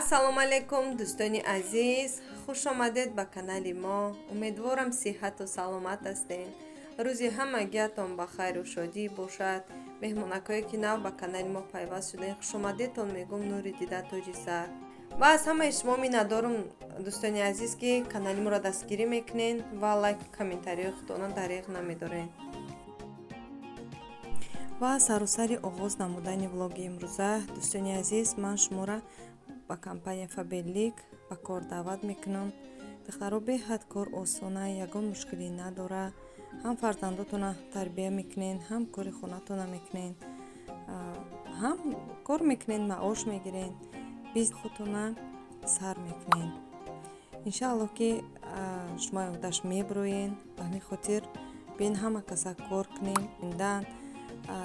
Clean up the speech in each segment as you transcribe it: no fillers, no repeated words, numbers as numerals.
Ассалому алайкум, дӯстони азиз, хуш омадед ба канали мо. Умедворам, сиҳату саломат ҳастед. Рӯзи ҳамагиатон ба хайру шодӣ бошад. Меҳмонакое, ки нав ба канали мо пайваст шудем, хушомадедтон мегӯм, нури дида, тоҷи сар. Ва аз ҳамаи шумо миннатдорум, дӯстони азиз, ки канали моро дастгирӣ мекунед ва лайку комментариҳои худтона дареғ намедоред. Ва саросари оғоз намудани влоги имрӯза, дӯстони азиз, ман шуморо ба компания Фаберлик ба кор даъват мекунам. Духтаро, беҳад кор осона, ягон мушкилӣ надора. Ҳам фарзандотона тарбия мекунен, ҳам кори хонатона мекунен, ҳам кор мекунен, маош мегирен, бизнес худтона сар мекунен. Иншааллоҳ, ки шумо ёдаш мебироен. Ба ҳамин хотир бин, ҳама каса кор кунем. Дан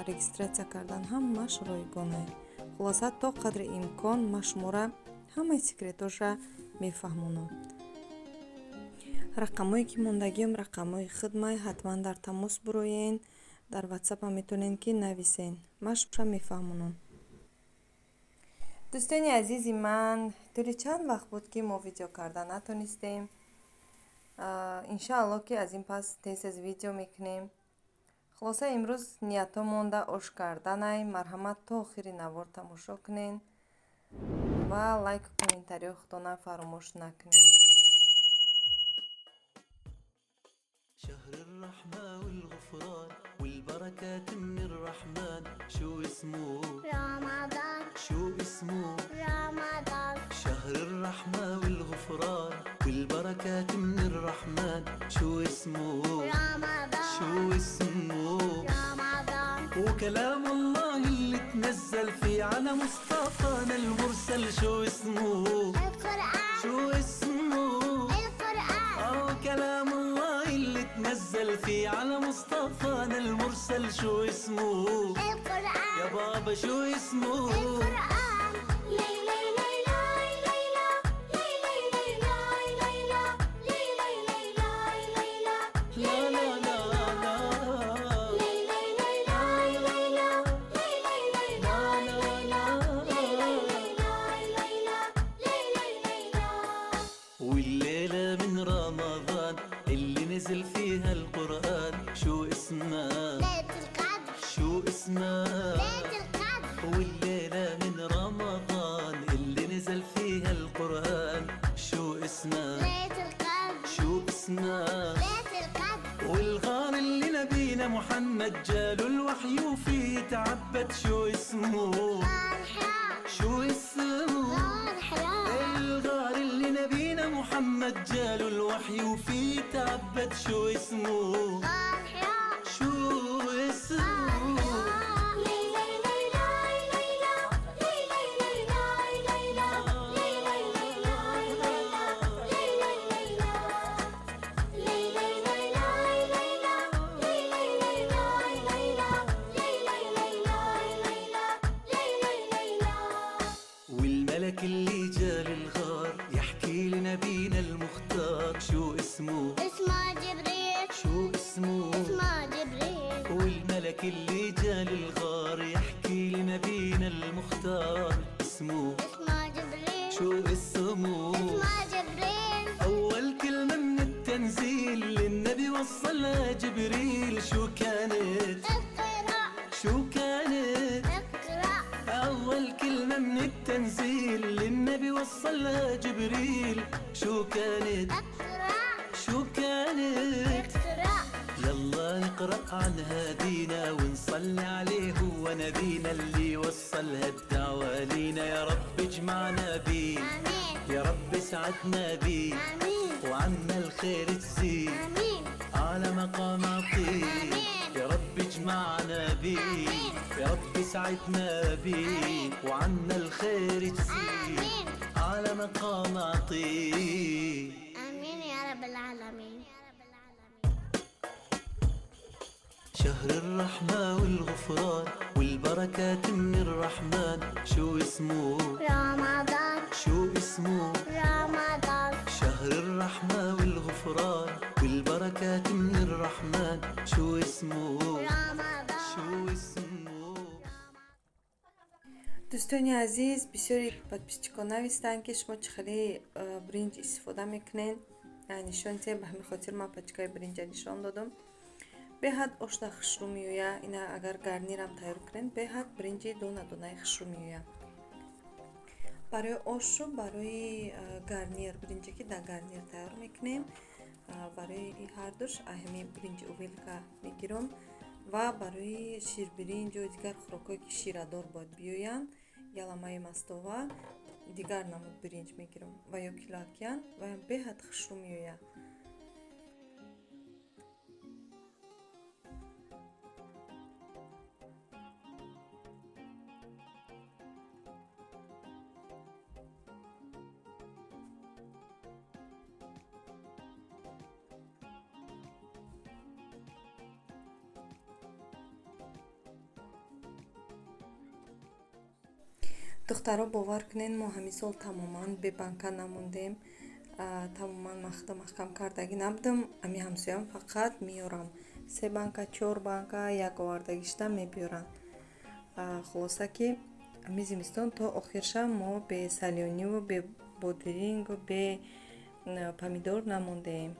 регистрация кардан ҳамаш ройгоне. Хулоса, то қадри имкон ман шуморо ҳамаи секретоша мефаҳмонам. Рақамҳое, ки мондагиам, рақамҳои хидмай, ҳатман дар тамос бироен. Дар Ватсапам метавонед, ки нависен, ман шуморо мефаҳмонам. Дӯстони азизи ман, тӯли чанд вақт буд, ки мо видео карда натонистем. Иншааллоҳ, ки аз ин пас тез тез видео мекунем. Хулоса, имрӯз ниятҳо монда ош карданай. Марҳамат, то охири навор тамошо кунен ва лайку комментариҳои худтона фаромӯш накунед. شهر الرحمة والغفران والبركات من الرحمن، شو اسمه؟ رمضان. شو اسمه؟ رمضان. شهر الرحمة والغفران والبركات من الرحمن، شو اسمه؟ رمضان. شو اسمه؟ رمضان. وكلام الله اللي تنزل فيه على مصطفانا المرسل، شو اسمه؟ القرآن. شو اسمه؟ القرآن. أو كلام الله اللي تنزل فيه على مصطفانا المرسل، شو اسمه؟ القرآن. يا بابا، شو اسمه؟ القرآن. ليلى ليلى ليلى ليلى ليلى ليلى ليلى ليلى ليلى. لا لا لا لا. ليلى ليلى ليلى ليلى ليلى ليلى ليلى ليلى. والليلة من رمضان اللي نزل فيها القرآن، شو اسمها؟ ليلة القدر. شو اسمها؟ ليلة القدر. والليلة من رمضان اللي نزل فيها القرآن، شو اسمها؟ ليلة القدر. شو اسمها؟ ليلة القدر. والغار اللي نبينا محمد جاله الوحي وفيه تعبد، شو اسمه؟ غار حراء. شو اسمه؟ غار حراء. الغار اللي نبينا محمد جاله الوحي وفيه تعبد، شو اسمه؟ غار حراء. شو اسمه؟ ليلى ليلى ليلى ليلى ليلى ليلى ليلى ليلى ليلى ليلى ليلى ليلى ليلى ليلى ليلى ليلى ليلى. والملك اللي جال الغار يحكي لنبينا المختار، شو اسمه؟ اسمه جبريل. شو اسمه؟ اسمه جبريل. والملك اللي جال الغار يحكي لنبينا المختار، اسمه؟ اسمه جبريل. شو اسمه؟ اسمه جبريل. أول كلمة من التنزيل للنبي وصلها جبريل، شو كانت؟ اقرأ. شو كانت؟ اقرأ. أول كلمة من التنزيل للنبي وصلها جبريل، شو كانت؟ اقرأ. شو كانت؟ اقرأ. يلا نقرأ عن هدينا ونصلي عليه، هو نبينا اللي وصلها الدعوة لينا. يا رب اجمعنا بيه. آمين. يا رب سعدنا بيه. آمين. وعنا الخير تزيد. آمين. على مقام عطيه. آمين. يا رب اجمعنا بيه. آمين. يا رب سعدنا بيه. آمين. وعنا الخير تزيد. آمين. على مقام عطيه. آمين يا رب العالمين. شهر الرحمة والغفران والبركات من الرحمن، شو اسمه؟ رمضان. شو اسمه؟ رمضان. شهر الرحمة والغفران والبركات من الرحمن، شو اسمه؟ رمضان. شو اسمه؟ Дӯстони Дӯстони азиз, бисёри подписчикон навистанд, ки шумо чӣ хеле биринҷ истифода мекунед, нишон диҳем. Ба ҳамин хотир ман пачкаи биринҷа нишон додам. Беҳад ошда хушрӯ меояд. Ина агар гарнирам тайёр кунед, беҳад биринҷи дона донаи хушрӯ меояд. Барои ошу барои гарнир, биринҷе ки дар гарнир тайёр мекунем, барои ҳардуш ҳамин биринҷи увелка мегирам ва барои ширбиринҷу дигар хӯрокҳое ки ширадор бояд биёянд, яламаи мастова, дигар намуд биринҷ мегирам ва ё килоакян ва беҳад хушрӯ меояд. Духтаро, бовар кунед, мо ҳамин сол тамоман бебанка намондем. Тамоман махта маҳкам кардагӣ набудам. Ами ҳамсоям фақат меёрам се банка, чор банка як овардагишта мебиёранд. Хулоса ки ами зимистон то охирша мо бе салёниву бе бодирингу бе помидор намондем.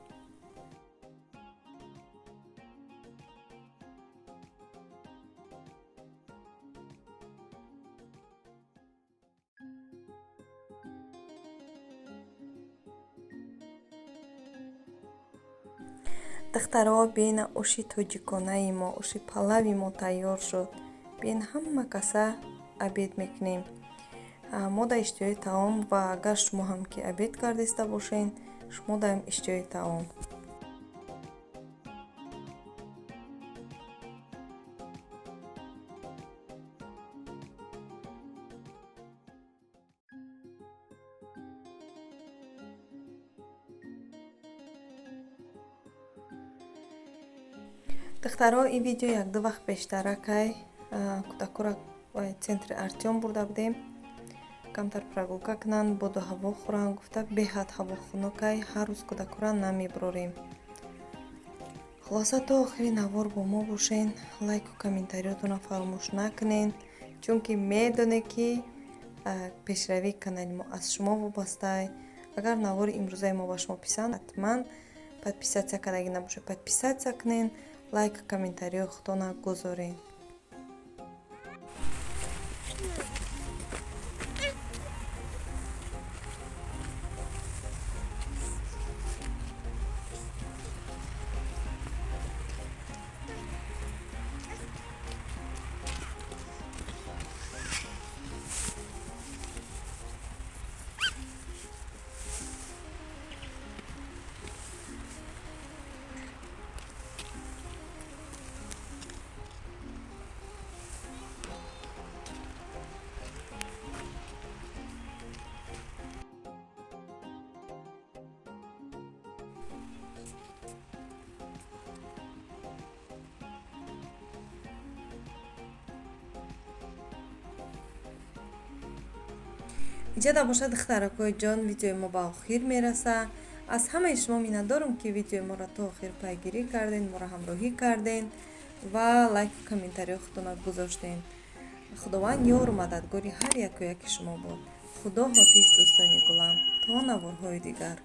Духтаро, бина оши тоҷиконаи мо, оши палави мо тайёр шуд. Бин ҳама каса обед мекунем. Мо да иштиҳои таом ва агар шумо ҳам ки обед кардиста бошен, шумо даам иштиҳои таом. Духтаро, ин видео якду вақт пештаракай кӯдакора центри Артём бурда будем, камтар прогулка кунанд, боду ҳаво хӯранд гуфта. Беҳад ҳаво хунукай, ҳар рӯз кӯдакора намебурорем. Хулоса, то охири навор бо мо бошен, лайку комментариётонро фаромӯш накунед, чунки медонед ки пешравии канали мо аз шумо вобастае. Агар навори имрӯзаи мо ба шумо писанд, ҳатман подписаться кардагӣ набошед, подписаться кунед, лайк, комментариҳои худтона гузоред. Иҷода бошад, духтаракои ҷон, видеои мо ба охир мерасад. Аз ҳамаи шумо миннатдорам, ки видеои моро то охир пайгирӣ карден, моро ҳамроҳӣ карден ва лайку комментариҳо худтона гузоштен. Худованд ёру мададгори ҳар яку яки шумо бод. Худо ҳофиз, дӯстони гулам, то наворҳои дигар.